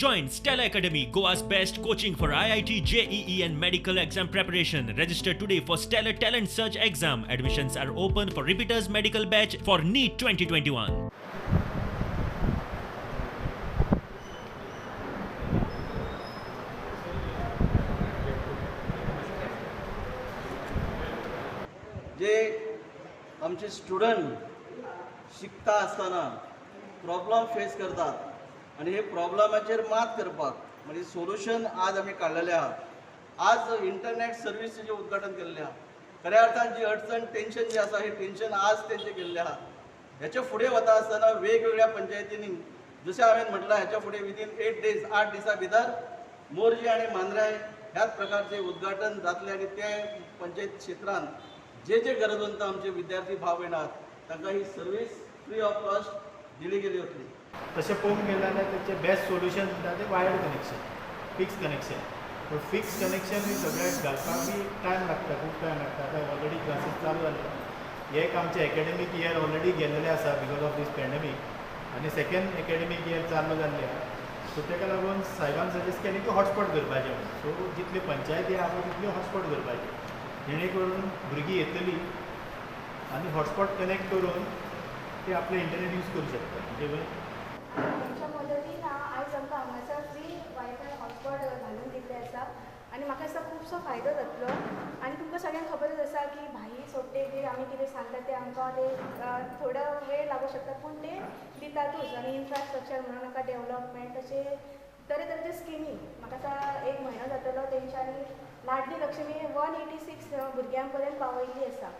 Join Stellar Academy, Goa's best coaching for IIT, JEE, and medical exam preparation. Register today for Stellar Talent Search exam. Admissions are open for repeaters medical batch for NEET 2021. जे आमचे student शिकता आसतना problem face करतात आनी हे प्रॉब्लमाचेर मात करपाक म्हणजे solution आज आमी काडलेलें आहा. आज इंटरनेट सर्विसीचें उद्घाटन केल्लें आहा. खऱ्या अर्थान जी अडचण, टेन्शन जें आसा, हें टेन्शन आज तेंचें गेल्लें आहा. हेच्या फुडें वता आसतना वेगवेगळ्या पंचायतींनी, जशें हांवें म्हटलां, हेच्या फुडें विदीन 8 डेज, 8 दिसां भितर मोरजी आनी मांद्र्यां ह्याच प्रकारचें उद्घाटन जातलें आनी ते पंचायत क्षेत्रांत जे जे गरजवंत आमचे विद्यार्थी भाव भयण आहात, तांकां ही सर्वीस फ्री ऑफ कॉस्ट दिली गेली वतली. तशें पळोवंक गेलें जाल्यार तेचें बेस्ट सोल्युशन म्हणटा तें वायर्ड कनेक्शन, फिक्स कनेक्शन. पूण फिक्स कनेक्शन सगळ्याक घालपाक बी टायम लागता, खूब टायम लागता. आतां ऑलरेडी क्लासीस चालू जाले. एक आमचें एकेडमीक इयर ऑलरेडी गेल्लेलें आसा because of these pandemic आनी सेकेंड एकेडमीक इयर चालू जाल्लें आहा. सो ताका लागून साहेबान सजेस्ट केलें की हॉटस्पॉट करपाचें म्हणून. सो जितल्यो पंचायती आहा पळय, तितल्यो हॉटस्पॉट करपाचें, जेणे करून भुरगीं येतलीं आनी हॉटस्पॉट कनेक्ट करून ते आपलें इंटरनेट यूज करूं शकता. म्हणजे तांच्या मदतीन आयज आमकां हांगासर फ्री वायफाय हॉटस्पॉट घालून दिल्लें आसा आनी म्हाका दिसता खुबसो फायदो जातलो. आनी तुमकां सगळ्यांक खबरच आसा की भाई सोडटे बी आमी कितें सांगता तें आमकां ते थोडो वेळ लागूं शकता, पूण ते दितातूच. आनी इन्फ्रास्ट्रक्चर म्हणूं नाका, डेवलपमेंट, अशे तरेतरेचे स्किमी. म्हाका दिसता एक म्हयनो जातलो, तेंच्यांनी लाडली लक्ष्मी 186 भुरग्यां पर्यंत पावयल्ली आसा.